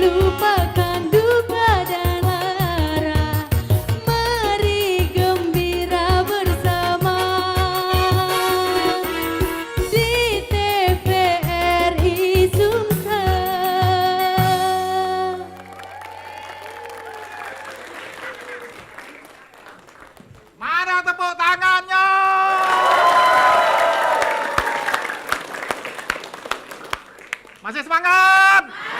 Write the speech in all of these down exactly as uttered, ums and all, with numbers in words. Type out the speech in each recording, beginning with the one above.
Lupakan duka dan lara, mari gembira bersama di T V R I Sumsel. Mana tepuk tangannyo? Masih semangat? Masih.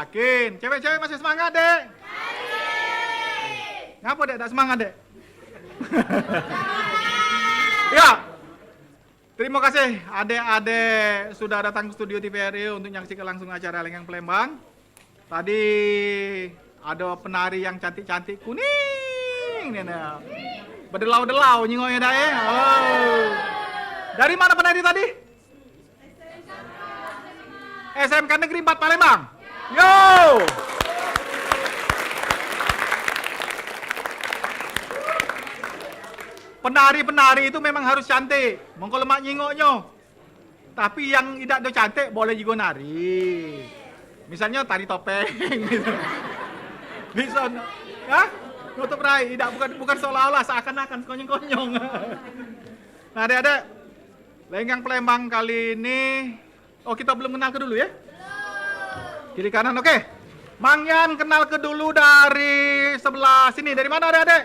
Yakin? Cewek-cewek masih semangat, Dek? Masih. Ngapa, Dek, tak semangat, Dek? Ya. Terima kasih adek-adek sudah datang ke studio T V R I untuk nyaksikan langsung acara Lenggang Palembang. Tadi ada penari yang cantik-cantik kuning ni nah. Bedelau-delau nyingoknya dah, eh. Oh. Dari mana penari tadi? S M K Negeri empat Palembang. Yo. Penari-penari itu memang harus cantik. Mengko lemak nyingoknyo. Tapi yang idak do cantik boleh jugo nari. Misalnyo tari topeng gitu. Bisa, hah? Nutup rai, idak, bukan, bukan seolah-olah, seakan-akan, sekonyong-konyong. Nah, adek-adek, Lenggang Palembang kali ini, oh, kita belum kenal ke dulu ya? Kiri kanan, oke. Mang Yan kenal ke dulu dari sebelah sini. Dari mana, adek-adek?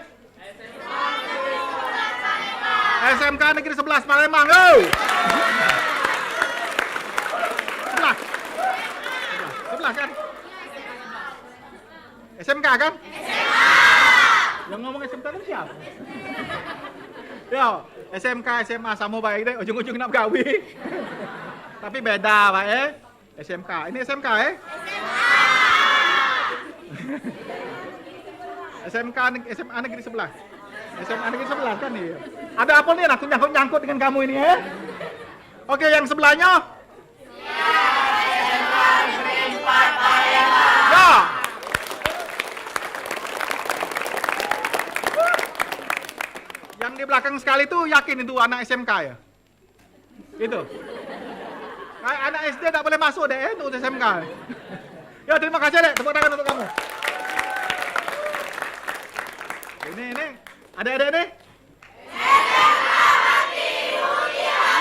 S M K Negeri sebelas Palembang, yo. Sebelah. Sebelah, sebelah kan? S M K kan? Yang ngomong S M K tadi siapa? Yo, S M K, S M A samo bae deh, ujung-ujung nak begawe. Tapi beda bae, eh. S M K. Ini S M K, eh? S M K neg-, S M A negeri sebelah. S M A negeri sebelah kan, iya. Ada apa nih, aku nyangkut-nyangkut dengan kamu ini, eh? Oke, yang sebelahnya. Ya. Yang di belakang sekali tuh yakin itu anak S M K ya? Itu. Kayak anak S D tak boleh masuk deh, eh, untuk S M K. Ya, terima kasih, Dek. Tepuk tangan untuk kamu. Ini, ini. Adik-adik nih.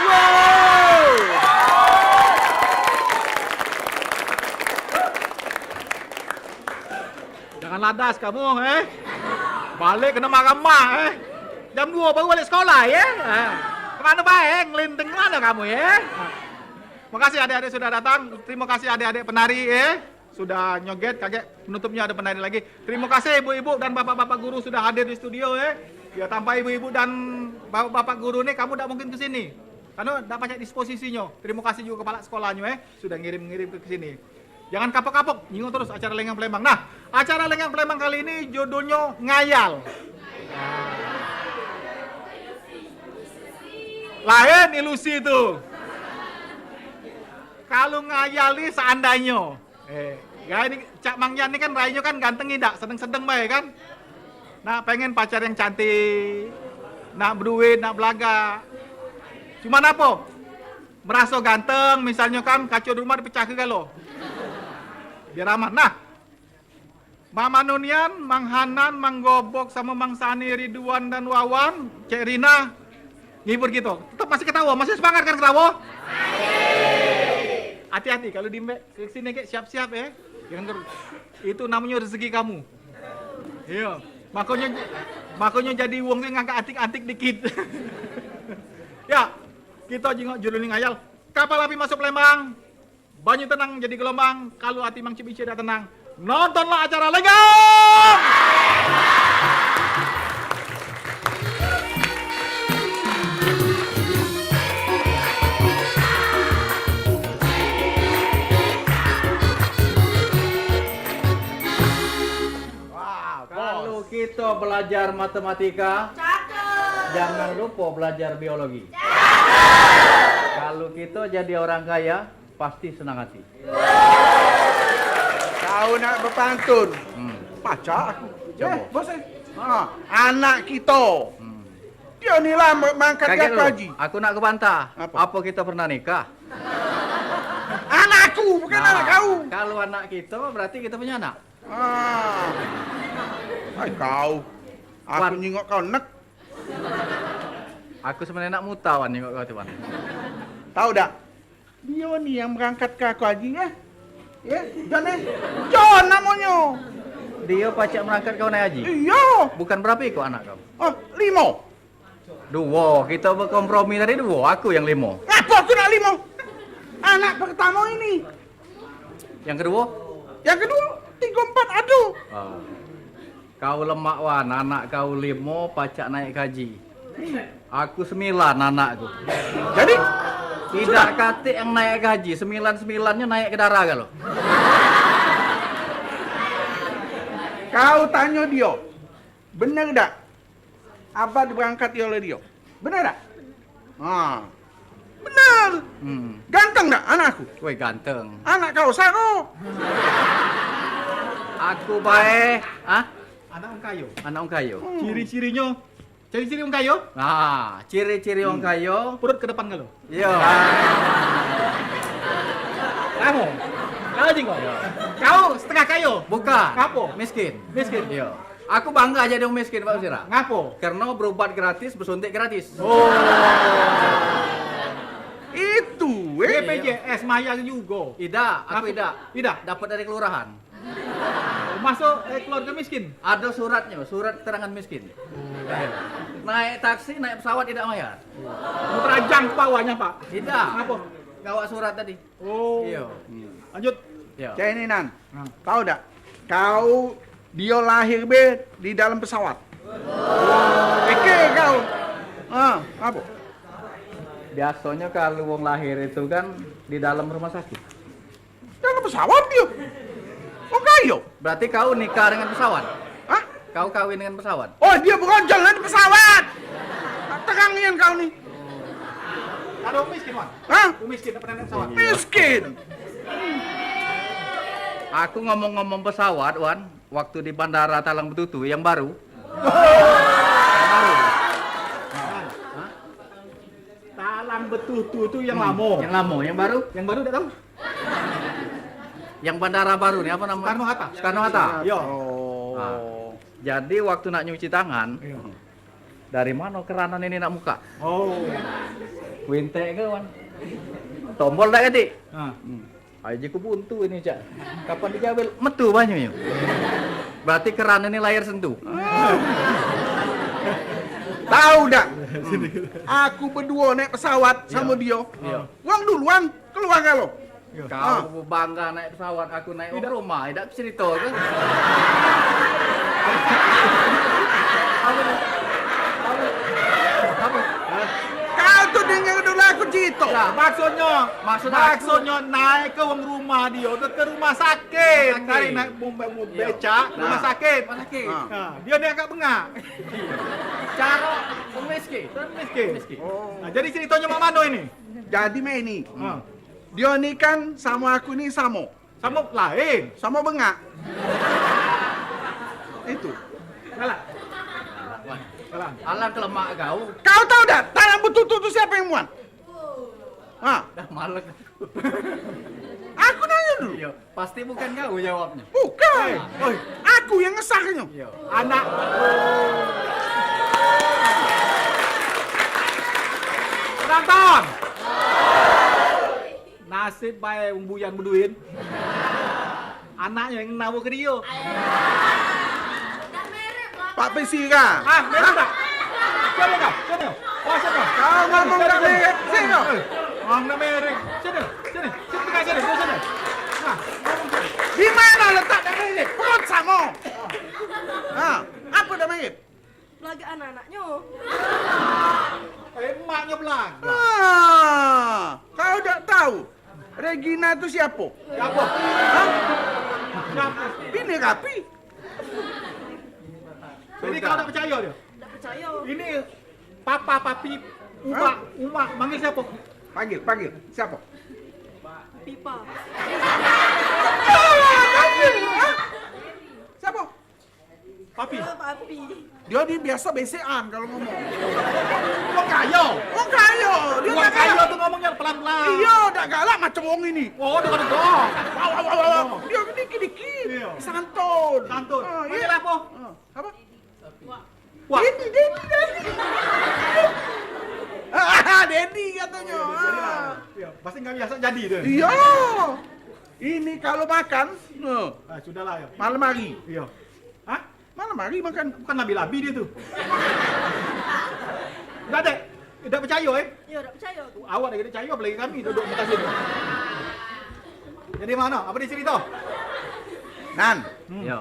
Wow. Jangan ladas kamu, eh. Balik kena marah mak, eh. Jam dua baru balik sekolah, ya. Ha. Kemana bae, ngelinting kemana kamu, ya? Ha. Makasih adik-adik sudah datang. Terima kasih adik-adik penari, eh. Sudah nyoget, kagek penutupnya ada penari lagi. Terima kasih ibu-ibu dan bapak-bapak guru sudah hadir di studio, eh. Ya, tanpa ibu-ibu dan bapak-bapak guru ni, kamu tak mungkin ke sini. Karena tak pacak disposisinyo. Terima kasih juga kepala sekolahnya, eh. Sudah ngirim-ngirim ke sini. Jangan kapok-kapok, nyingok terus acara Lenggang Palembang. Nah, acara Lenggang Palembang kali ini judulnya Ngayal. Lain ilusi tu. Kalau ngayal ni seandainya. Eh, ya ini Cak Mang Yan ni kan rainyo kan ganteng idak, sedeng-sedeng bae kan. Nak pengen pacar yang cantik, nak beduit, nak belagak. Cuman apa? Meraso ganteng, misalnyo kan kaco di rumah dipecah ke galo. Biar aman. Nah, Mama Nunian, Mang Hanan, Mang Gobok, sama Mang Sani, Ridwan dan Wawan, Cek Rina, ngibur kito. Tetap masih ketawa, masih semangat kan ketawa? Hati-hati kalau di mbek ke sini kek siap-siap ya. Jangan ter-, itu namanya rezeki kamu. Iya. Makanya, makanya jadi wong tu ngangkat antik-antik dikit. Ya, kita jingok judul ni ngayal. Kapal api masuk Palembang. Banyu tenang jadi gelombang, kalu ati Mang Cip Ice dak tenang, nontonlah acara Lenggang! Wah, kalu kito belajar matematika, cakep. Jangan lupo belajar biologi. Cakep. Kalu kito jadi orang kaya, pasti senang hati. Kau nak bepantun? Hmm. Pacak aku. Coba. Eh, bos, eh. Ha, anak kito. Hmm. Dio ni lah ma-, mangkat Kaget ke lu. Haji. Aku nak ke bantah. Apa? Apa kito pernah nikah? Anakku Bukan anak kau. Kalau anak kita, berarti kita punya anak. Ah. Hai kau. Aku nyingok kau nek. Aku sebenarnya nak muta, Wan, nyingok kau tu, Wan. Tahu dak? Dio ni yang berangkat ke aku haji, ya? Ya, John, eh? John namonyo. Dio pacak berangkat kau naik haji? Iyo. Bukan berapa ikut anak kau? Oh, limo. Duo, kita berkompromi tadi duo, aku yang limo. Ngapo aku nak limo? Anak pertama ini. Yang kedua? Yang kedua, tiga empat ado. Ah. Kau lemak, Wan, anak kau limo pacak naik haji. Aku sembilan anakku. Jadi? Tidak katik yang naik haji, sembilan-sembilannya naik ke darah kalau. Kau tanyo dio, bener dak? Abad berangkat oleh dio. Bener dak? Ha. Bener. Hmm. Ganteng dak anak aku? Woi, ganteng. Anak kau saro. Aku bae, ah? Anak wong kayo. Anak wong kayo. Hmm. Ciri-cirinyo, ciri-ciri wong kayo? Nah, ciri-ciri wong kayo. Perut ke depan kalau. Iyo. Kamu? Kau jingkok? Iyo. Kau setengah kayo? Bukan. Ngapo? Miskin. Miskin? Iyo. Aku bangga jadi wong miskin, Pak Sira. Ngapo? Karena berobat gratis, besuntik gratis. Oh. Itu, eh. B P J S mayar juga. Idak, aku idak. Idak? Dapat dari kelurahan. Masuk, eh, keluarga miskin? Ada suratnya, surat keterangan miskin. Naik taksi, naik pesawat tidak mayar. Muter ajang ke bawahnya, Pak? Tidak. Ngapo? Gawa surat tadi. Oh. Iyo. Lanjut. Iyo. Cak ini, Nan. Nah. Kau dak? Kau dio lahir be di dalam pesawat. Eke kau. Ah, apo? Biasonyo kalu wong lahir itu kan di dalam rumah sakit. Dalam pesawat dio. Wong kayo. Berarti kau nikah dengan pesawat? Hah? Kau kawin dengan pesawat? Oh, dio beronjol dengan pesawat. Terang nian kau ni. Ada wong miskin, Wan? Hah? Wong miskin, tak pernah naik pesawat. Miskin. Aku ngomong-ngomong pesawat, Wan, waktu di bandara Talang Betutu yang baru. Yang baru. Hah? Talang Betutu tu yang lamo. Yang lamo, yang baru? Yang baru tak tahu. Yang bandara baru ni apa namanya? Soekarno Hatta. Soekarno Hatta. Yo. Oh. Nah, jadi waktu nak nyuci tangan, dari mano keranan ini nak muka? Oh. Wintek ke, Wan? Tombol dak katik? Ha. Hmm. Ai, ji ku buntu ini, Cak. Kapan digawe metu banyunyo? Berarti keran ini layar sentuh. Tahu dak? Aku beduo naik pesawat samo dio. Iyo. Wong duluan keluar galo. Iyo. Kau bangga naik pesawat, aku naik rumah, dak cerita ke? Apa? Kau tu dengar dulu aku cerita. Nah, maksudnya, maksud aku, maksudnya naik ke wong rumah dio ke, ke rumah sakit. Sakit. Tadi naik bom, bom, iyo, becak, nah, rumah sakit. Rumah sakit. Ah. Nah, dio ni agak bengak. Cara miskin. Miskin. Miskin. Oh. Nah, jadi ceritanya mak mano ini? Jadi mak ini. Ah. Dio ni kan samo aku ni samo. Samo lain. Samo bengak. Itu. Salah. Salah. Alah, kelemak kau. Kau tahu dak? Talang Betutu tu siapo yang muat? Ha? Dah malek. Aku nanya dulu. Iyo, pasti bukan kau jawabnya. Bukan. Eh, oi. Aku yang ngesaknyo. Iyo. Anak. Penonton. Nasib bae wong buyan beduin. Anaknyo yang nawo ke dio. Pak Pesira. Ah, merek dak? Siapa kau? Siapa? Oh, siapa? Kau ngomong dak merek, sini kau. Eh, ngomong dak merek. Sini, sini. Sini, tengah sini. Sini, sini. Nah, ngomong sini. Di mana letak dak merek? Perut samo. Ha, apa dak merek? Belaga anak-anaknyo. Eh, emaknyo belaga. Ah, kau dak tahu? Regina tu siapo? Siapo? Hah? Siapo? Bini Rapi. Jadi kau dak percaya dia? Dak percaya. Ini papa, papi, umak, umak, manggil siapo? Panggil, panggil. Siapo? Pipa. Hah? Siapo? Papi. Papi. Dio ni biaso besekan kalu ngomong. Wong kayo. Wong kayo. Dio Wong dak kayo galak. Tu ngomongnyo pelan-pelan. Iyo, dak galak macem wong ini. Oh, dak galak. Wah, wah, wah, wah, wah. Dio ni dikit-dikit. Iyo. Santun. Santun. Ah, iyo. Panggil apo? Ah, apo? Wah. Dedi, Dedi, Dedi. Ah, Dedi katonyo. Iyo, jadi lah. Ah. Iyo, pasti nggak biaso jadi tu. Iyo. Ini kalu makan, no. Ah, sudahlah, yo. Malam hari. Iyo. Hah? Malam hari makan. Bukan labi-labi dio tu. Dak, Dek. Dak percayo, eh? Iyo, dak percayo aku. Awak dak percayo, apolagi kami duduk di atas situ. Jadi mano? Apo dio cerito? Nan. Hmm. Yo.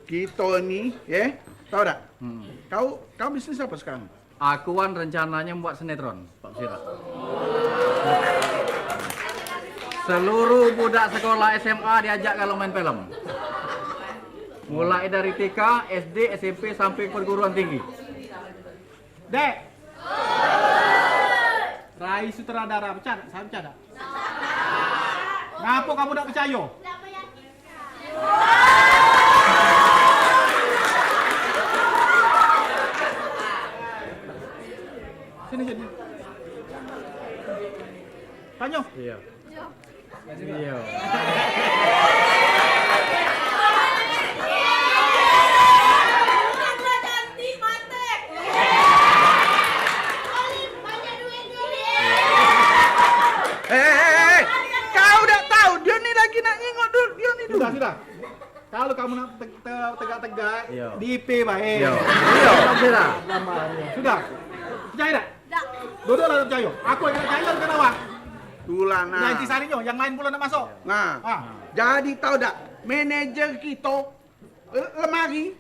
Kito ni, ye, tau dak? Hmm. Kau, kau bisnis apo sekarang? Aku wan rencananyo buat sinetron, Pak Sira. Seluruh budak sekolah S M A diajak kalu main film. Mulai dari T K, S D, S M P sampai perguruan tinggi. Dek. Rai sutradara, pecah dak? Saya pecah dak? Ngapo kamu dak percayo? Sini, sini. Tanyo. Iyo. Iyo. Eh, eh, eh, eh. Kau dak tau, dio ni lagi nak nyingok dulu, dio ni dulu. Sudah, sudah. Kalu kamu nak te-, te-, tegak-tegak, iyo, di I P bae. Iyo. Iyo, sudah. Sudah. Percayo dak? Dak. Dodok lah dak percayo. Aku yang dak percayo bukan awak. Tulah, nah. Nah, intisarinyo, yang lain pulo nak masuk. Nah. Ah. Jadi tau dak, manajer kito, eh, lemari,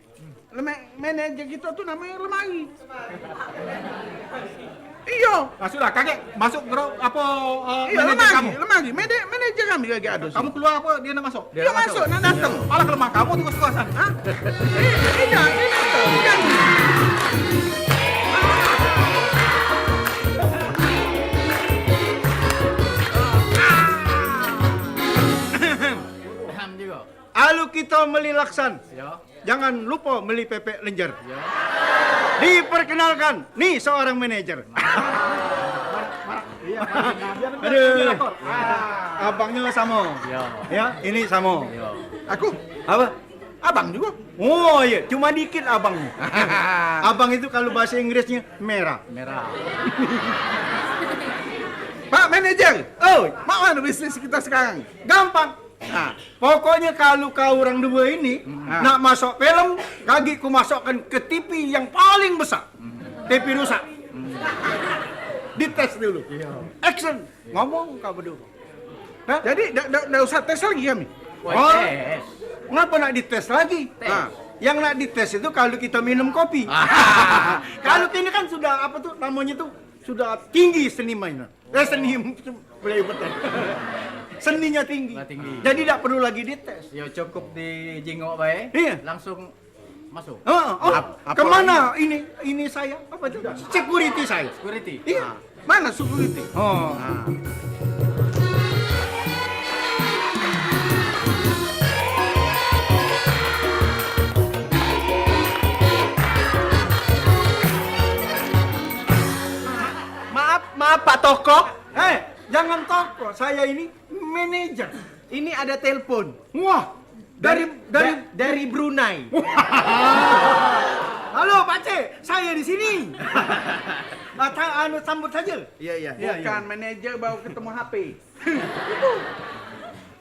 lema-, manajer kito tu namonyo lemari. Iyo. Ah, sudah, kagek masuk grup apo, eh, iyo, manajer lemari, kamu? Lemari. Manajer, manajer kami lagi ado. Kamu keluar apo, dio nak masuk? Dio masuk, nak dateng. Alah, kelemah kamu tu kos-kosan, ha? Eh, eh, dak, dak, dak. Ham juga. Alu kito meli laksan. Ya. Jangan lupo meli pepek lenjer. Ya. Diperkenalkan, ni seorang manajer. Aduh. Abangnyo samo. Ya. Ya, ini samo. Ya. Aku? Apo? Abang juga. Oh iyo, cuma dikit abang. Abang itu kalu bahaso Inggrisnyo merah. Merah. Pak manajer. Oh, mak mano bisnis kito sekarang? Gampang. Nah, pokoknyo kalu kau orang duo ini, hmm, nak masuk film, kagek ku masukkan ke T V yang paling besak. Hmm. T V rusak. Hmm. Dites dulu. Iyo. Action. Iyo. Ngomong kau beduo. Hah? Jadi, dak, dak, dak usah tes lagi kami? Wah, oh, tes. Ngapo nak dites lagi? Tes. Nah, yang nak dites itu kalu kito minum kopi. Ah. Kalu kini kan sudah, apo tu namonyo tu? Sudah tinggi seniman. Eh, seni, boleh betul. Seninya tinggi. Lah, tinggi. Jadi dak perlu lagi dites. Yo, cukup dijingok bae. Iyo. Langsung masuk. Heeh. Oh, ap-, apo kemana lagi? Ini, ini saya? Apo itu? Security saya. Security. Iyo. Ah. Mano security? Oh. Ah. Maaf, maaf, Pak Toko. Eh, jangan toko, saya ini manajer. Ini ada telepon. Wah, dari, dari, da-, dari Brunei. Halo, Pak Cik, saya di sini. Ah, ta-, anu, sambut saja. Iya, iya. Iya, iya. Bukan manajer baru ketemu H P.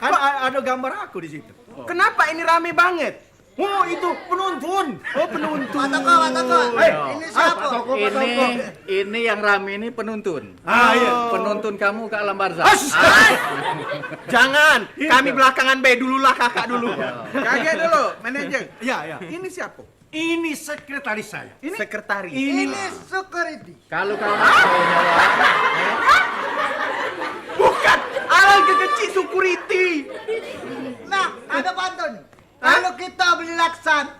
Kan a-, ada gambar aku di situ. Oh. Kenapa ini rame banget? Oh, itu penonton. Oh, penonton. Pak Toko, Pak Toko. Eh, ini siapa? Pak Toko, Pak Toko. Ini, ini yang rame ini penonton. Ah, iya. Penonton kamu ke alam barzakh. As! Ah. Jangan, kami belakangan be, dululah kakak dulu. Kagek dulu, manajer. Iya, iya. Ini siapa? Ini sekretaris saya. Ini? Sekretaris. Ini security. Kalau kamu bukan, alang kekecik security. Nah, ada pantun. Hah? Kalau kita beli laksan,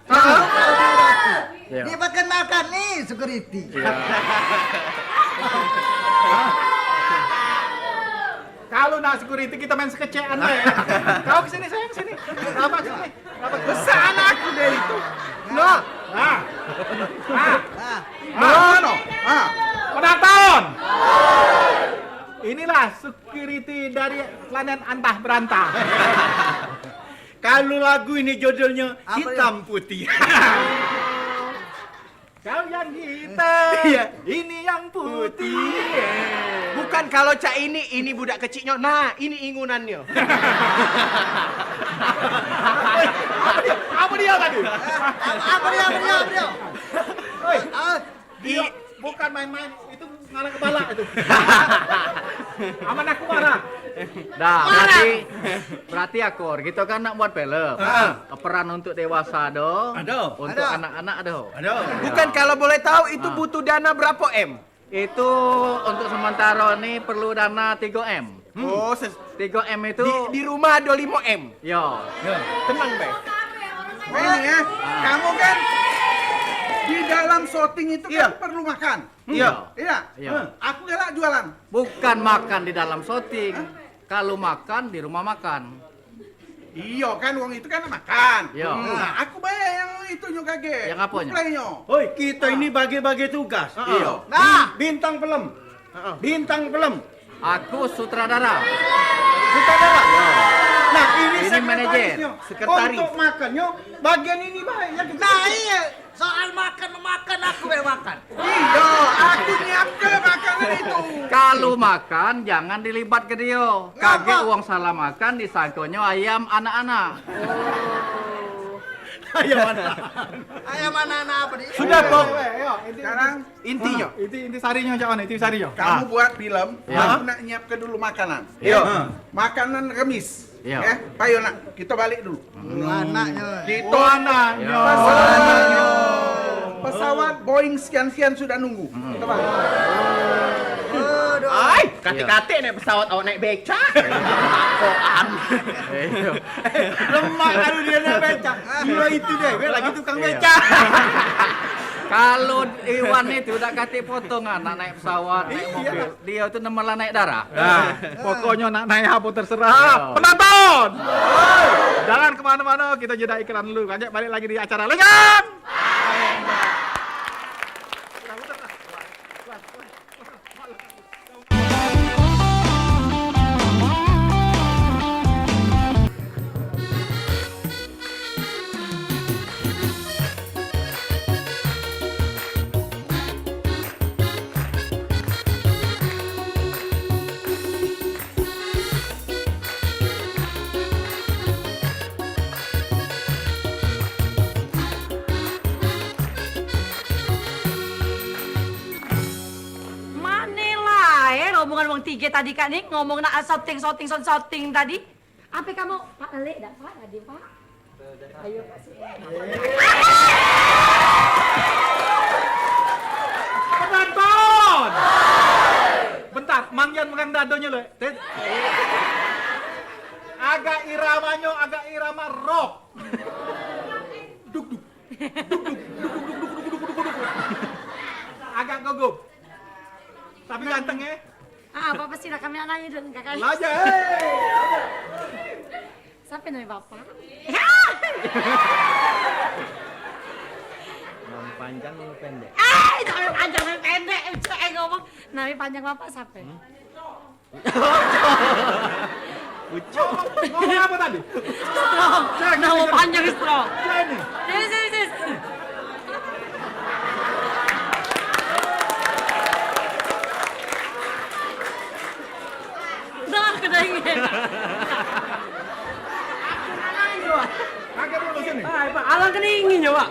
iya, diperkenalkan nih security. Iya. Kalau nak security kita main sekecekan deh. Kau ke sini, sayang, sini. Apa sini? Apa? Besar anak aku deh itu. Nah. Nah. Ah. Ah. Mano? Ah. Penonton. Inilah security dari planet Antah Berantah. Kalu lagu ini judulnyo Hitam Putih. Kau yang hitam, iya, ini yang putih. Bukan kalu cak ini, ini budak keciknyo. Nah, ini ingunannyo. Apa dia? Apa dia tadi? Apa, apa dia? Apa dia? Apa dia? Oi, ah, dia i- bukan main-main. Itu ngarang kepala itu. Aman aku marah. Dah, marah. Berarti, berarti Akor, kito kan nak buat film. Ah. Peran untuk dewasa ado, ado, untuk anak-anak ado. Ado. Bukan, kalu boleh tahu itu butuh dana berapo M? Itu untuk sementara ni perlu dana tigo M. Hmm. Oh, ses- tigo M itu di, di rumah ado limo M. Yo. Yo, tenang be. Ini ya, kamu kan di dalam syuting itu kan perlu makan. Iya. Iya. Iya. Hah, aku galak jualan. Bukan makan di dalam syuting. Hah? Kalu makan di rumah makan. Iyo kan, wong itu kan makan. Iya. Nah, aku bayar yang itunyo kagek. Yang aponyo? Supply-nyo. Hoi, kita ini bagi-bagi tugas. Heeh. Iyo. Nah, bintang film. Heeh. Bintang film. Aku sutradara. Sutradara. Nah, ini sekretarisnyo. Sekretaris. Untuk makannyo bagian ini bae yang kecil. Nah, iya. Soal makan memakan, aku be makan. Iyo, aku nyiapke makanan itu. Kalu makan jangan dilibatke dio. Ngapa? Kagek wong salah makan disangkonyo ayam anak-anak. Ayam anak. Ayam anak-anak apa ni? Sudah, Pok. Weh, weh, yo, inti, sekarang inti, inti sarinyo cak mano? Inti sarinyo. Kamu buat film, aku nak nyiapke dulu makanan. Iyo. Makanan remis. Iyo. Eh, payo nak, kito balik dulu. Anaknyo. Kito, oh, anaknyo. Pesawat, pesawat Boeing sekian-sekian sudah nunggu. Kito balik. Aduh. Ai, katik-katik naik pesawat, awak naik becak. Koan. Iyo. Lemak kalu dio naik becak. Dio itu deh, be lagi tukang becak. Kalu Iwan itu dak katik potongan, nak naik pesawat, naik mobil. Dio tu nemelan naik darah. Nah, pokoknyo nak naik apo terserah. Penonton! Jangan ke mano-mano, kito jeda iklan dulu. Lanjut balik lagi di acara Lengan. Mane lae rombongan wong tige tadi kak ni ngomong nak syuting, syuting, syuting, syuting tadi. Ape kamu, Pak, lelek dak, Pak, tadi, Pak? Ayo, Pak, sini. Penonton! Bentar, manggian megang dadonyo, Lek. Tet. Agak iramanyo, agak irama rock. Duk, duk. Duk, duk, duk, duk, duk, duk, duk, duk. Agak gugup. Tapi ganteng, eh? Ah, apa sih, kami nak nanya dulu, Kakak. Lah, aja, hei. Siapa nama Bapak? Nama panjang, nama pendek? Eh, nama panjang, nama pendek. Cek, eh, ngomong, nama panjang Bapak siapa? Hmm? Ucok. Ngomong apa tadi? Strong. Cek, nama cek, panjang cek. Strong. Cek ini. Sini, sini, sini. Dah, kedengin. Kagak dulu sini. Ah, Pak, alang kedengin ya, Pak.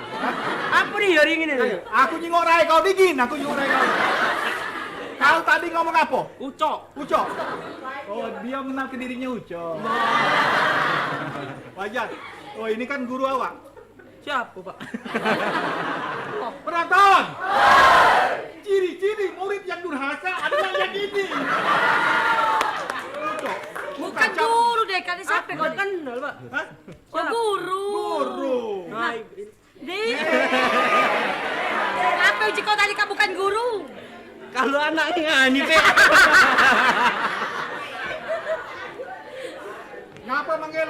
Apa dia hari ini? Ayo, aku nyingok rai kau dingin, aku nyingok rai kau. Kau tadi ngomong apa? Ucok. Ucok. Oh, dia mengenalkan dirinya Ucok. Wajar. Oh, ini kan guru awak. Siapa, Pak? Penonton. Ciri-ciri murid yang durhaka adalah yang ini. Ucok. Bukan guru deh, kali siapa kau kenal, Pak? Hah? Oh, guru. Guru. Nah, Di. Ngape uji kau tadi kau bukan guru? Kalau anak ni, ah, ni, Pek. Ngapa manggil,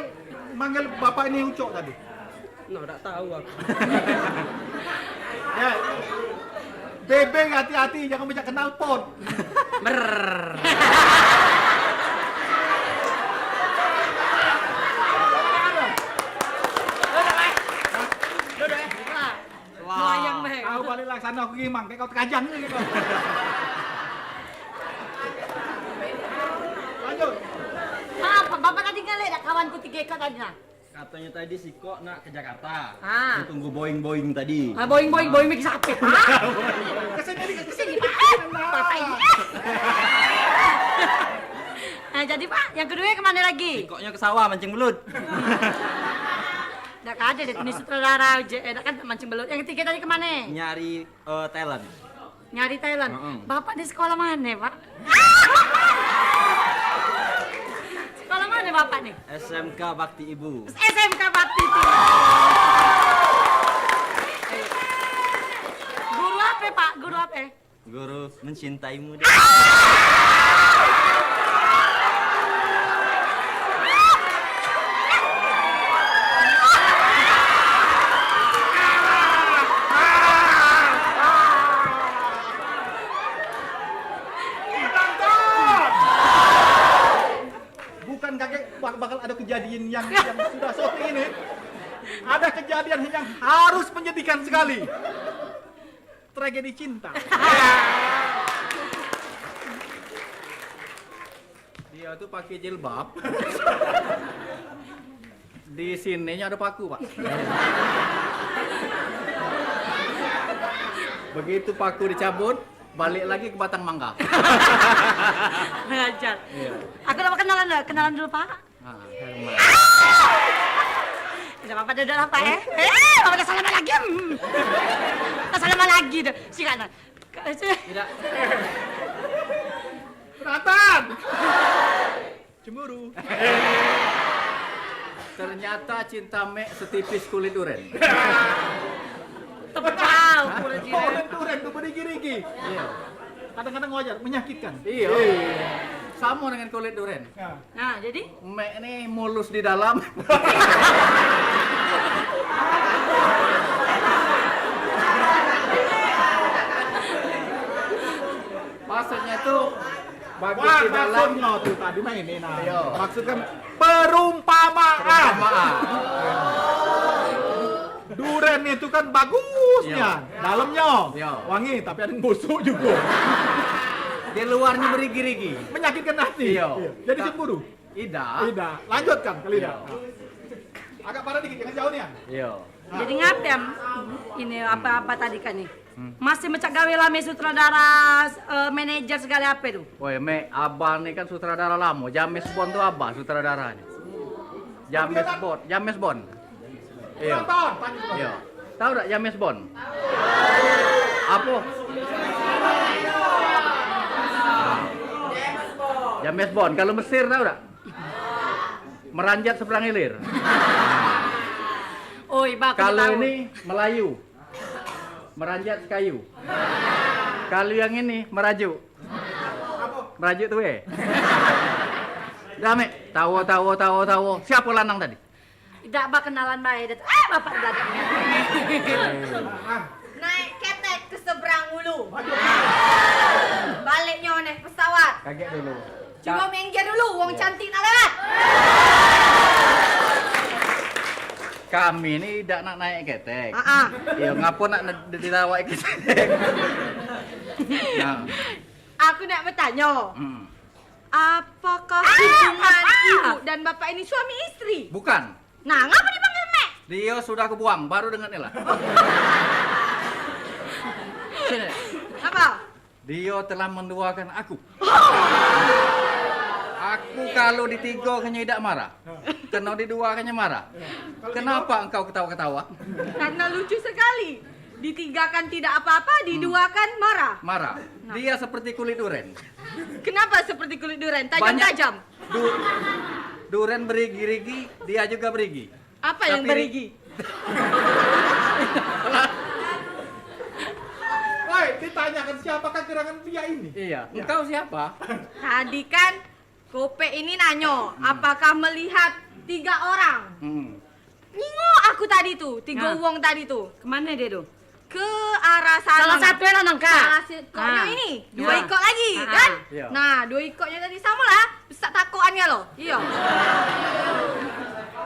manggil bapak ini Ucok tadi? No, dak tahu aku. Ya. Bebeng, hati-hati, jangan banyak knalpot. Brrr. Melayang deh. Kau balik lah sana, aku gimang, kayak kau terkajang ni kau. Lanjut. Maaf, Bapak tadi ngalih dak kawanku tiga ekor tadi nah? Katanya tadi sikok nak ke Jakarta. Ah. Dia tunggu Boeing-Boeing tadi. Ah, Boeing, Boeing, Boeing bagi siapa? Ah. Kesini, kesini, Pak. Eh, Bapak ini. Nah, jadi, Pak, yang kedua kemana lagi? Sikoknya ke sawah mancing belut. Dak ada deh, ini sutradara aja. Eh, dak kan mancing belut. Yang ketiga tadi kemana? Nyari, eh, talent. Nyari talent. Heeh. Bapak di sekolah mana, Pak? Sekolah mana Bapak nih? S M K Bakti Ibu. S M K Bakti Ibu. Guru apa, Pak? Guru apa? Guru mencintaimu deh. Bukan kagek bak-, bakal ada kejadian yang, yang sudah seperti ini. Ada kejadian yang harus menyedihkan sekali. Tragedi cinta. Dia tuh pakai jilbab. Di sininya ada paku, Pak. Begitu paku dicabut, balik lagi ke batang mangga. Ngajar. Iya. Aku nak kenalan dulu, kenalan dulu, Pak. Ah, Herman. Tidak apa-apa, duduk lah, Pak, eh. Eh, Bapak dah salaman lagi. Hmm. Dah salaman lagi tu. Sikat dah. Tidak. Nathan. Cemburu. Ternyata cinta Mek setipis kulit duren. Tebal kulit duren. Kulit duren tu berigi-rigi. Iya. Kadang-kadang wajar, menyakitkan. Iya. Iya. Sama dengan kulit duren. Ya. Nah, jadi? Mek ni mulus di dalam. Maksudnya tu bagus. Wah, di dalam. Maksudnya tu tadi mah ini nah. Iya. Maksud kan perumpamaan. Perumpamaan. Duren itu kan bagusnya, iya, dalamnya, iya, wangi, tapi ada yang busuk juga. Di luarnya berigi-rigi. Menyakitkan hati. Iya. Iya. Jadi cemburu. Ida. Ida. Lanjutkan, kali ida. Iya. Agak parah dikit, jangan jauh nih, ya. Iya. Jadi ngape am ini apa-apa tadi kan nih? Hmm. Masih mecak gawe lame sutradara, eh, manajer segala ape tu? Woi, Mek, abang ni kan sutradara lamo. James Bond tu abang sutradara ni. James Bond, James Bond. Iya. Iya. Tahu dak James Bond? Apa? James Bond. Kalau Mesir tahu dak? Meranjat seberang ilir. Oi, bagus. Kalau ini Melayu. Meranjat sekayu. Kalau yang ini merajuk. Merajuk tu, eh. Dah, Mek. Tawo, tawo, tawo, tawo. Siapa lanang tadi? Dak ba kenalan bae dah. Ah, bapak beladak. Naik ketek ke seberang ulu. Baliknyo naik pesawat. Kaget dulu. Cubo minggir dulu, wong cantik nak lewat. Kami ni dak nak naik ketek. Ah, ah. Iyo, ngapo nak ne-, di-, dilawak ketek? Nah. Aku nak bertanya. Hmm. Apakah hubungan ibu dan bapak ini suami istri? Bukan. Nah, ngapa dipanggil Mek? Dio sudah kubuang, baru dengar ni lah. Sini. Apa? Dio telah menduakan aku. Aku kalau ditigo kenyo idak marah. Keno didua kenyo marah. Kenapa engkau ketawa-ketawa? Karena lucu sekali. Ditigakan tidak apa-apa, diduakan marah. Marah. Nah. Dia seperti kulit duren. Kenapa seperti kulit duren? Tajam-tajam. Du-, duren berigi-rigi, dia juga berigi. Apa yang berigi? Woi, ditanyakan siapakah gerangan pria ini? Iya. Ya. Engkau siapa? Tadi kan Kopek ini nanyo, hmm, apakah melihat tiga orang? Hmm. Ningok Ku tadi tu, tigo wong tadi tu. Kemane dia tu? Ke arah sana. Salah satu yang nangkap. Salah si-, ikoknyo ini, dua ikok lagi, kan? Iya. Nah, dua ikoknyo tadi sama lah, besak takokan galo. Iya.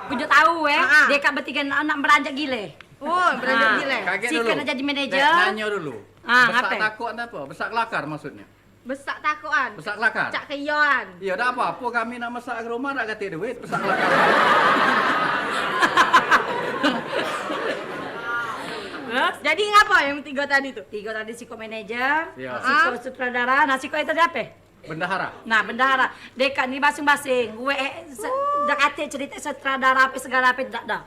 Ku dak tahu, eh. Dia kan bertiga nak, nak beranjak gile. Oh, beranjak gile. Kaget dulu. Siko nak jadi manajer. Dek, nanyo dulu. Ah, besak ngape? Takokan apo? Besak kelakar maksudnyo. Besak takokan. Besak kelakar. Cak keyoan. Iya, dak apo-apo, kami nak mesak ke rumah dak katek duit, besak kelakar. Terus? Jadi ngapa yang tiga tadi tu? Tiga tadi siko manajer, siko sutradara, nah siko itu tadi ape? Bendahara. Nah, bendahara. Deka ni basing-basing. Gue, eh, se- dak katek cerita sutradara ape segala ape dak dah.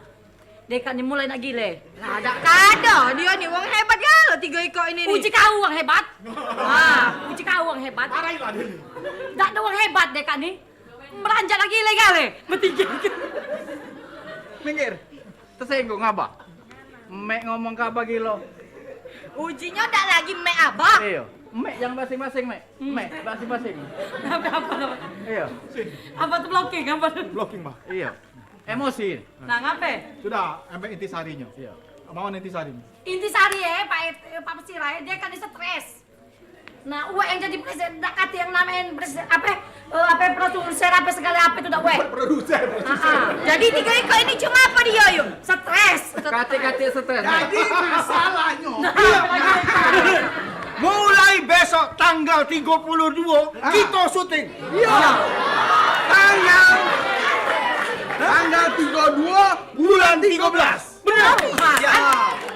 Deka ni mulai nak gile. Lah, dak kado. Dio ni wong hebat galo tigo ikok ini ni. Uji kau wong hebat. Ha, uji kau wong hebat. Marahilah dia ni. Dak ado wong hebat deka ni. Meranjak lagi gile gale. Bertiga. Minggir. Tersinggung abah. Mek ngomong ke abah gilo. Ujinyo dak lagi mek abah. Iyo. Mek jangan basing-basing, Mek. Mek basing-basing. Apa, apa, apa? Iyo. Apa tu blocking? Apa tu? Blocking, Bah. Iyo. Emosi. Nah, ngape? Sudah, ambek intisarinyo. Iyo. Mau intisarinyo? Intisari, eh, Pak, eh, Pak Pesira, eh, dia kan stres. Nah, uwek yang jadi presiden, dak kate yang namain presiden, ape, eh, ape, produser, ape segala ape tu dak uwek. Produser, produser. Ah, ah. Jadi tiga ikok ini cuma apa dia, Yum? Stres. Kate-kate stres. Jadi masalahnyo, mulai besok tanggal tigo puluh duo, kito syuting. Iya. Tanggal, tanggal tigo duo bulan tigo belas. Bener. Ya.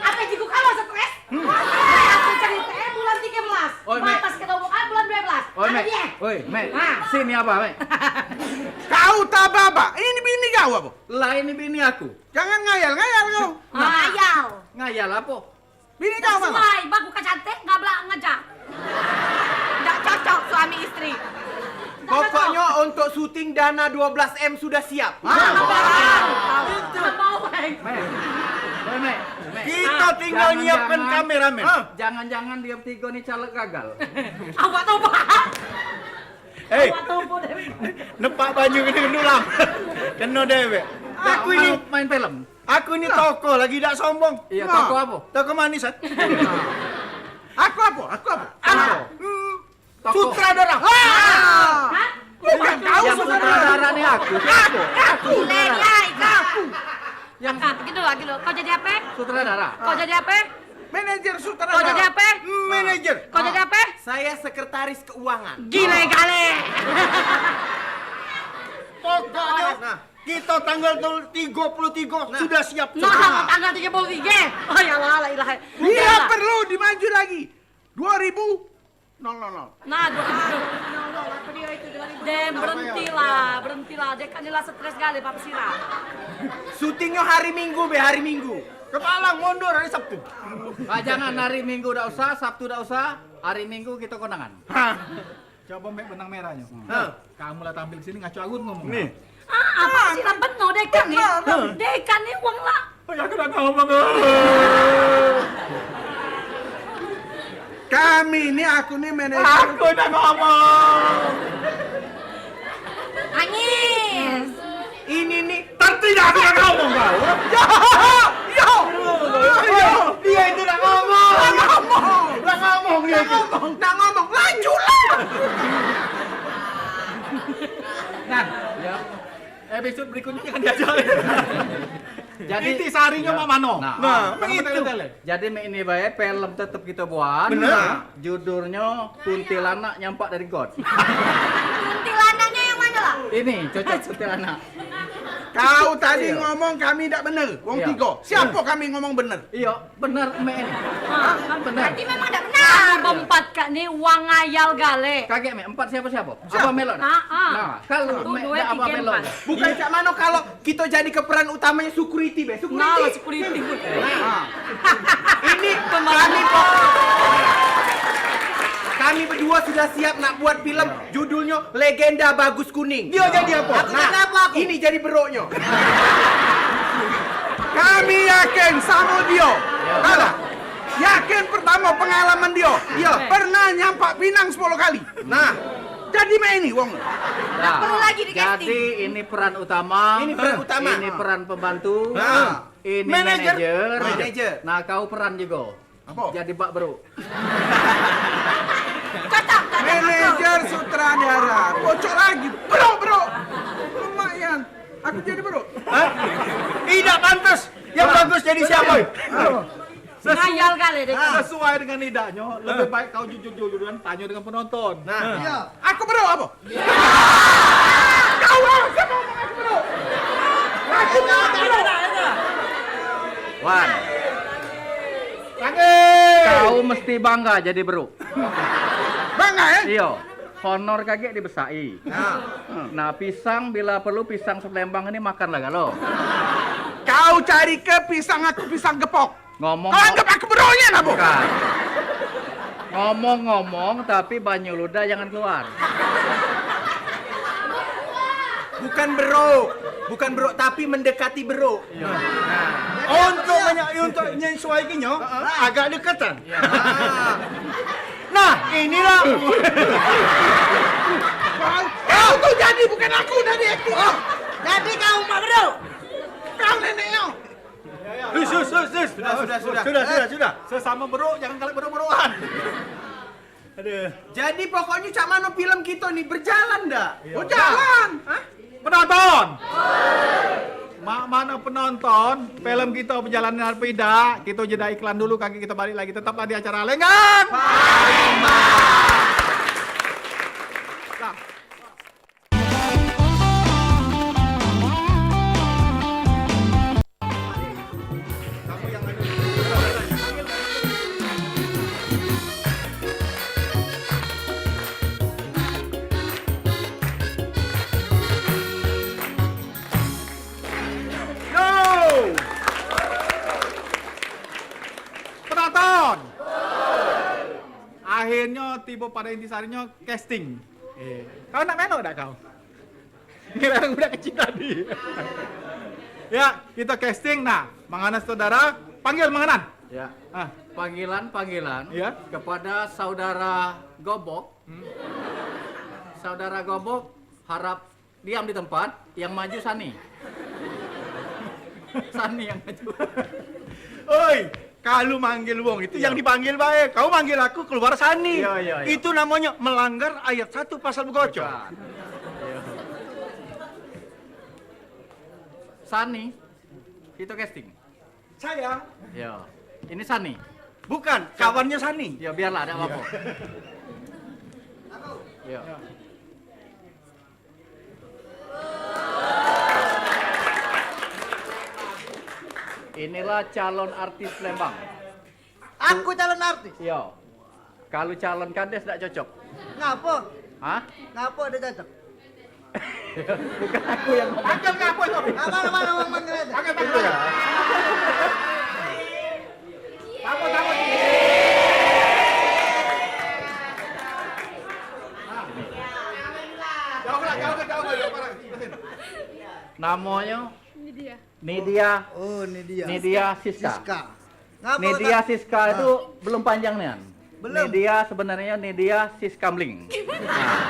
Ape jigo kalu stres? Aku cerita, eh, bulan tiga belas. Oi, Mek. Batas ketobokan bulan dua belas. Oi, Mek. Oi, Mek. Sini abah, Mek. Kau tababak. Ini bini kau apo? Lah, ini bini aku. Jangan ngayal-ngayal kau. Ngayal. Ngayal apo? Bini kau apo? Sesuai, bagus kau cantik, gablak ngejak. Dak cocok suami istri. Pokoknyo untuk syuting dana dua belas M sudah siap. Hah? Mek. Oi, Mek. Mek. Kito tinggal nyiapkan kameramen. Jangan-jangan dia bertiga ni caleg gagal. Apa tu, Pak? Hei. Apa tu, Pak? Nepak banyu kena dulang. Kena dewek. Aku ini main film. Aku ni tokoh lagi dak sombong. Iyo, tokoh apo? Tokoh manis, kan? Aku apo? Aku apo? Apo? Hmm, sutradara. Hah? Bukan kau sutradara. Sutradara ni aku. Aku. Aku. Aku. Yang gitu lagi lo. Kau jadi ape? Sutradara. Kau jadi ape? Manajer sutradara. Kau jadi ape? Manajer. Kau jadi ape? Saya sekretaris keuangan. Gile gale. Pokoknyo, nah, kito tanggal tigo puluh tigo sudah siap. Nah, tanggal tigo puluh tigo. Oh ya Allah, la ilaha. Bila perlu dimaju lagi. Dua ribu nol nol nol. Nah, dua ribu. Dem, berhentilah, berhentilah. Dek kan jelas stres gale, Pak Pesira. Syutingnyo hari Minggu be, hari Minggu. Kepalang mundur hari Sabtu. Ah, jangan, hari Minggu dak usah, Sabtu dak usah. Hari Minggu kito kondangan. Coba mek benang merahnyo. Kamu lah tampil ke sini ngaco agut ngomong. Nih. Ah, apa sih lah bener dekan ni? Dekan ni wong lah. Aku dah ngomong. Kami ni, aku ni manajer. Aku dah ngomong. Nangis. Ini ni. Tertidak aku dah ngomong kau. Yo, yo, yo. Dia itu dah ngomong. Dah ngomong. Dah ngomong dia itu. Nak ngomong, lanjutlah. Nah, ya. Episode berikutnya jangan diajak. Jadi, inti sarinyo mak mano? Nah, nah, begitu. Jadi, mek ini bae, film tetep kita buat. Bener. Judulnyo Kuntilanak Nyampak dari Got. Kuntilanaknyo yang mano lah? Ini cocok kuntilanak. Kau tadi ngomong kami dak bener, wong tigo. Siapo kami ngomong bener? Iyo. Bener, Mek, ini. Bener. Berarti memang dak bener. Kamu berempat kak ni wong ngayal gale. Kagek, Mek, empat siapo-siapo? Abah melok dah. Nah, kalu Mek dak Abah melok. Bukan cak mano kalu kito jadi ke peran utamanyo security be. Security. Nah, security. Ini kami, kami beduo sudah siap nak buat film judulnyo Legenda Bagus Kuning. Dio jadi apo? Nah, ini jadi beroknyo. Kami yakin samo dio. Alah. Yakin pertamo pengalaman dio. Iyo. Pernah nyampak pinang sepuluh kali. Nah. Jadi mak ini wong. Nah, perlu lagi di casting. Jadi ini peran utama. Ini peran utama. Ini peran pembantu. Nah. Ini manajer. Manajer. Manajer. Nah, kau peran juga. Apa? Jadi bak bro. Cocok, cocok. Manajer, sutradara. Bocok lagi. Bro, bro. Lumayan. Aku jadi bro. Hah? Tidak pantas. Yang bagus jadi siapa? Ngayal kali deh. Sesuai dengan idaknya, lebih baik kau jujur-jujuran tanya dengan penonton. Nah, iya. Aku bro apa? Kau siapa ngomong aku bro? Aku bro. Wan. Kau mesti bangga jadi bro. Bangga, eh? Iyo. Honor kagek dibesai. Nah. Nah, pisang bila perlu pisang selembang ini makan lah galo. Kau cari ke pisang aku pisang gepok. Ngomong. Kau anggap aku bro nian apa? Bukan. Ngomong-ngomong, tapi banyu ludah jangan keluar. Bukan bro, bukan bro, tapi mendekati bro. Iya. Untuk menye-, untuk menyesuaikannya, agak deketan. Nah, inilah. Kau, kau tu jadi, bukan aku tadi, aku. Jadi kau mak bro. Kau neneknya. Hus, hus, hus, hus. Sudah, sudah, sudah. Sudah, sudah, sudah. Sesama bro, jangan galak bro-broan. Aduh. Jadi pokoknya cak mano film kita ni, berjalan dak? Iya. Oh, jalan. Hah? Penonton. Mak mano penonton? Film kita berjalan apa idak? Kita jeda iklan dulu, kagek kita balik lagi. Tetaplah di acara Lenggang. Palembang. Nah. Yo! Penonton! Akhirnyo tibo pada intisarinyo, casting. Eh, kau nak melok dak kau? Ngira budak kecil tadi. Ya, kita casting. Nah, manganan saudara, panggil manganan. Ya. Ah. Panggilan-panggilan, ya, kepada saudara Gobok. Hmm. Saudara Gobok harap diam di tempat, yang maju Sani. Sani yang maju. Oi, kalu manggil wong itu yang dipanggil bae. Kau manggil aku keluar Sani. Iya, iya, iya. Itu namanya melanggar ayat satu pasal begocok. Bukan. Iya. Sani, kita casting. Saya. Iya. Ini Sani. Bukan, kawannya Sani. Ya biarlah, ada apa-apa. Iya. Inilah calon artis Lembang. Aku calon artis. Iya. Kalu calon kades dak cocok. Ngapo? Hah? Ngapo dak cocok? Bukan aku yang ngomong. Panggil ngapo itu? Ngapo, ngapo, ngapo, panggil aja. Panggil, panggil. Itu ya. Ngapo, ngapo? Jauh lah, jauh lah, jauh lah, jauh lah. Namanya? Ini dia. Nidia. Oh, Nidia. Nidia Siska. Siska. Ngapa Nidia kata Siska itu belum panjang nian. Belum. Nidia sebenarnya Nidia Siskamling. Nah.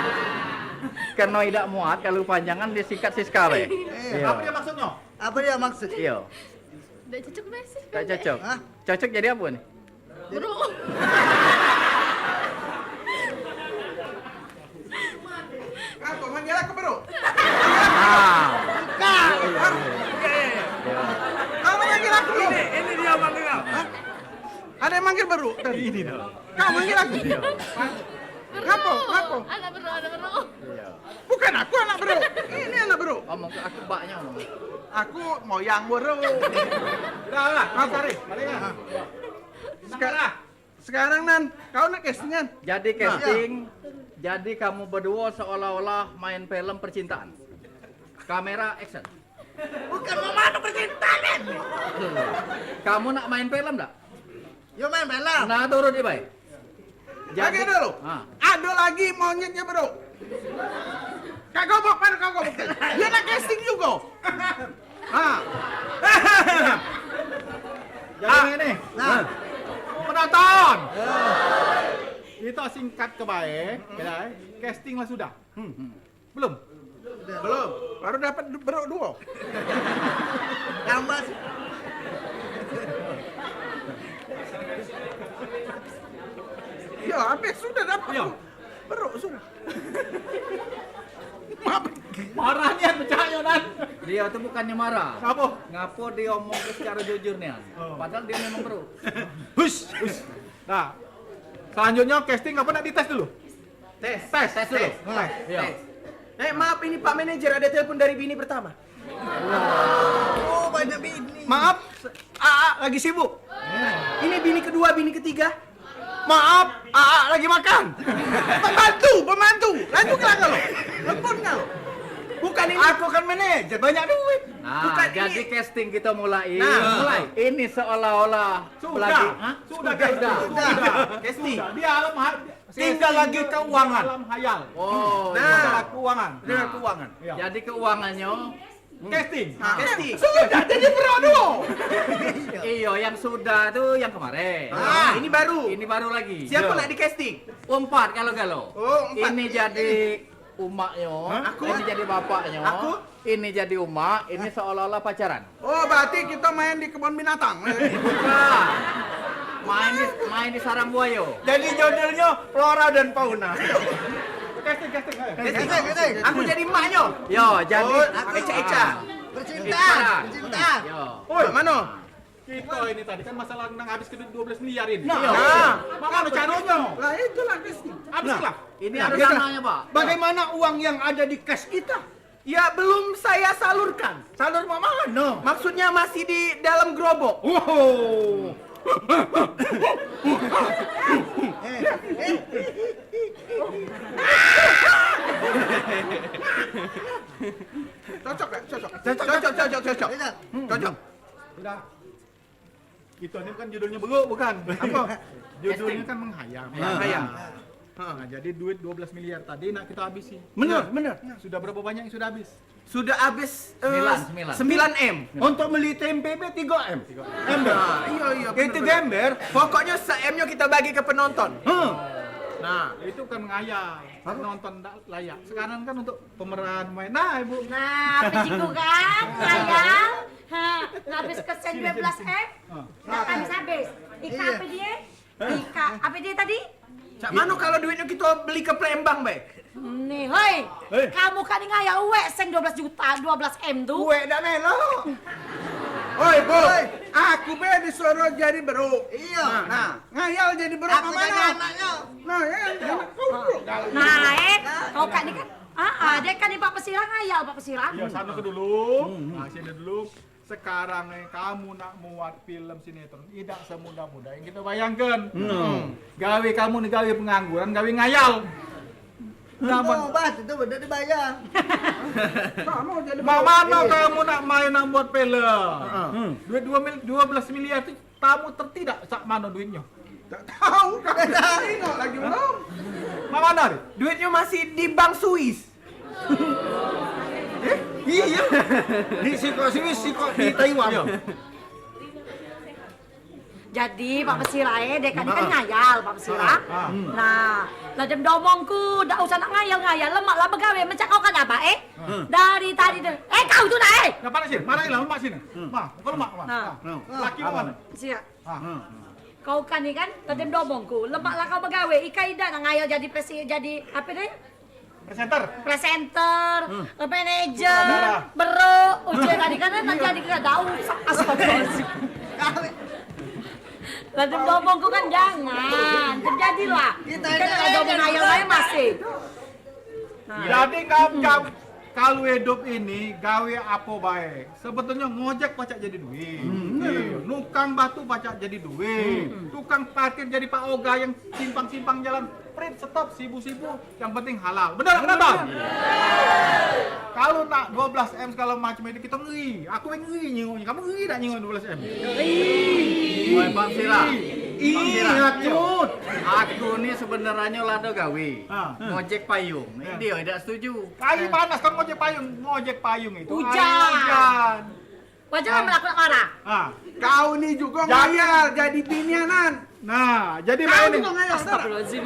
Karena tidak muat kalau panjangan dia sikat Siska be. Eh. Iya. Apa dia maksudnya? Apa dia maksud? Iya. Tidak cocok be sih. Tak cocok. Hah? Cocok jadi apa nih? Bro. Apa manggil aku bro? Ah. Bukan. Hah? Iya, iya, iya. Kamu manggil aku bro? Ini, ini dia manggil kau. Hah? Ada yang manggil bro tadi? Ini dah. Kamu manggil aku? Iya. Ngapo? Ngapo? Anak bro, anak bro. Iya. Bukan aku anak bro. Ini anak bro. Ngomong ke aku baknya ngomong. Aku moyang bro. Dah lah, cari. Balik lah. Sekarang, sekarang Nan, kau nak casting Nan? Jadi casting, jadi kamu berdua seolah-olah main film percintaan. Kamera action. Bukan mau mano percintaan ni. Kamu nak main film dak? Yo main film. Nah, turun di bae. Lagi dulu. Ah. Ada lagi monyetnya bro. Kak Gobok, mana Kak Gobok? Dia nak casting juga. Ha. Jadi ah. Ini. Nah. Penonton. Kita si Singkat ke bae, ya, casting lah sudah. Belum? Belum. Baru dapat du-, beruk duo. Tambah sih. Ya, habis sudah dapat. Ya. Beruk sudah. Maaf. Marah nian pecahnya, Dan. Dia tu bukannya marah. Apa? Ngapo dia omong tu secara jujur nian? Oh. Padahal dia memang beruk. Hush, hush. Nah, selanjutnya casting apa nak dites dulu? Tes. Tes, tes dulu. Tes. Tes. Iya. Tes. Eh, maaf, ini Pak Manajer, ada telepon dari bini pertama. Oh, banyak bini. Maaf, Aa lagi sibuk. Ini bini kedua, bini ketiga. Maaf, Aa lagi makan. Pembantu, pembantu. Lanjut ke belakang lo. Telepon kau. Bukan ini. Aku kan manajer, banyak duit. Nah, bukan jadi ini. Casting kita mulai. Nah, mulai. Ini seolah-olah sudah. Belagi. Hah? Sudah, sudah, sudah. Sudah. Casting. Sudah. Dia alam ha-, tinggal lagi keuangan. Alam hayal. Oh. Nah, masalah keuangan. Nah, keuangan. Iya. Jadi keuangannya casting. Nah, casting. Sudah jadi pro dulu. Iyo, yang sudah tu yang kemarin. Ah, ini baru. Ini baru lagi. Siapa nak di casting? Empat kalau galo. Oh, empat. Ini jadi umaknyo, aku. Ini jadi bapaknyo, aku. Ini jadi umak, ini seolah-olah pacaran. Oh, berarti kita main di kebun binatang. Bukan. Main di, main di sarang buayo. Jadi judulnya Flora dan Fauna. Casting, casting, ayo. Casting, casting. Aku jadi emaknyo. Yo, jadi. Oh, aku Eca, Eca. Bercinta, bercinta. Yo. Oi, mano? Kita ini tadi kan masalah nang habis ke duit dua belas miliar ini. Nah. Nah. Mano caronyo? Lah, itulah casting. Habis lah. Ini ada dananya, Pak. Bagaimana uang yang ada di cash kita? Ya, belum saya salurkan. Salur mak mano? Maksudnya masih di dalam gerobok. Wow. Cocok gak? Cocok. Cocok, cocok, cocok, cocok. Cocok. Sudah. Kita ni kan judulnya beruk, bukan? Apa? Judulnya kan menghayal. Menghayal. Nah, jadi duit dua belas miliar tadi nak kita habisi. Bener, bener. Sudah berapa banyak yang sudah habis? Sudah habis, eh, sembilan, sembilan. Sembilan M. Untuk beli tempe be tiga M. Tiga M. Nah, iya, iya, bener, bener. Itu gember. Pokoknya se-M-nyo kita bagi ke penonton. Huh. Nah, itu kan menghayal. Apa? Nonton ndak layak. Sekarang kan untuk pemeran main. Nah, Ibu. Nah, apa jiku kan? Ngayal. Ha, habis ke sen dua belas M. Ah. Dak habis-habis. Ika apa dia? Ika apa dia tadi? Cak mano kalau duitnyo kito beli ke Palembang be? Nih, hoi. Hei. Kamu kan ngayal uwek sen dua belas juta, dua belas M tu. Uwek dak melok. Oi, Bu. Oi. Aku be disuruh jadi beruk. Iya. Nah, nah, ngayal jadi beruk. Aku jadi anaknya. Nah, ya, anak kau beruk. Nah, eh, kau kan ni kan. Ah, ah, dia kan ni Pak Pesirah ngayal, Pak Pesirah. Iya, sana ke dulu. Nah, sini dulu. Sekarang ni kamu nak muat film sinetron, idak semudah-mudah yang kita bayangkan. Hmm. Gawe kamu ni gawe pengangguran, gawe ngayal. Nah, oh, bah, itu udah dibayar. Kamu jadi mak mano kamu nak main nak buat film? Heeh. Duit dua mil-, dua belas miliar tu kamu tertidak cak mano duitnyo? Tak tahu, kamu tak tengok lagi belum. Mak mano ni? Duitnyo masih di bank Swiss. Eh? Iya. Di sikok Swiss, sikok di Taiwan. Iya. Jadi, Pak Pesirah, eh, dek kan, kan ngayal, Pak Pesirah. Ah, ah. Nah, lah dem domongku, dak usah nak ngayal-ngayal, lemak lah begawe, mencak kau kan abah, eh? Hmm. Dari tadi tu, eh, kau tu nak, eh? Nak panas sini, marahin lah, lemak sini. Hmm. Ma, kau lemak, Ma. Nah. Ah. Laki mana? Siap. Ah. Hmm. Kau kan ni kan, lah dem domongku, lemak lah kau begawe, ikai dak nak ngayal jadi presi-, jadi apa deh? Presenter. Presenter, manajer, beruk, ujung tadi kan nak jadi ke daun. Astagfirullahaladzim. Lah dem domongku kan jangan, terjadilah. Kita kan ada menayang aja masih. Nah. Jadi kau, kau, kalu hidup ini gawe apo bae. Sebetulnyo ngojek pacak jadi duit. Hmm, bener. Iya. Nukang batu pacak jadi duit. Hmm. Tukang parkir jadi Pak Oga yang simpang-simpang jalan, prit, stop, sibu-sibu, yang penting halal. Bener, bener, bener. Kalu nak dua belas M segala macam itu, kita ngeri. Aku yang ngeri nyingoknyo. Kamu ngeri dak nyingok dua belas M? Ngeri. Woi, Bang Sira. Ih, Bang Sira. Aku ni sebenarnyo lado gawe. Ah. Ngojek payung. Ya. Dia dak setuju. Kayu panas, kamu ngojek payung, ngojek payung itu. Hujan. Air hujan. Wajar lah melakukan marah. Ah. Kau ni juga ngayal jadi binianan. Nah, jadi mak ini. Astagfirullahaladzim.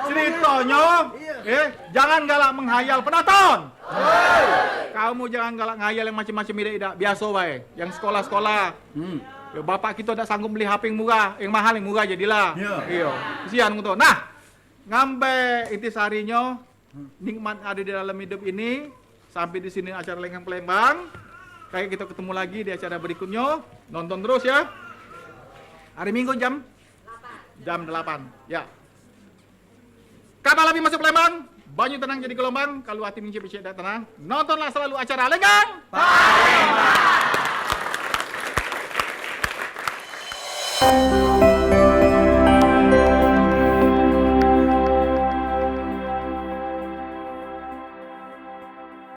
Ceritonyo, eh, jangan galak menghayal, penonton. Kamu jangan galak ngayal yang macam-macam, idak, idak, biaso bae. Yang sekolah-sekolah. Hmm. Yo, bapak kito dak sanggup beli H P yang murah, yang mahal, yang murah jadilah. Iyo. Kesian tu. Nah, ngambek intisarinyo, nikmat yang ada di dalam hidup ini. Sampai di sini acara Lenggang Palembang. Kayak kita ketemu lagi di acara berikutnya. Nonton terus ya. Hari Minggu jam jam delapan. Ya. Kapal api masuk Palembang, banyu tenang jadi gelombang, kalau hati micik-micik dak tenang, nontonlah selalu acara Lenggang Palembang.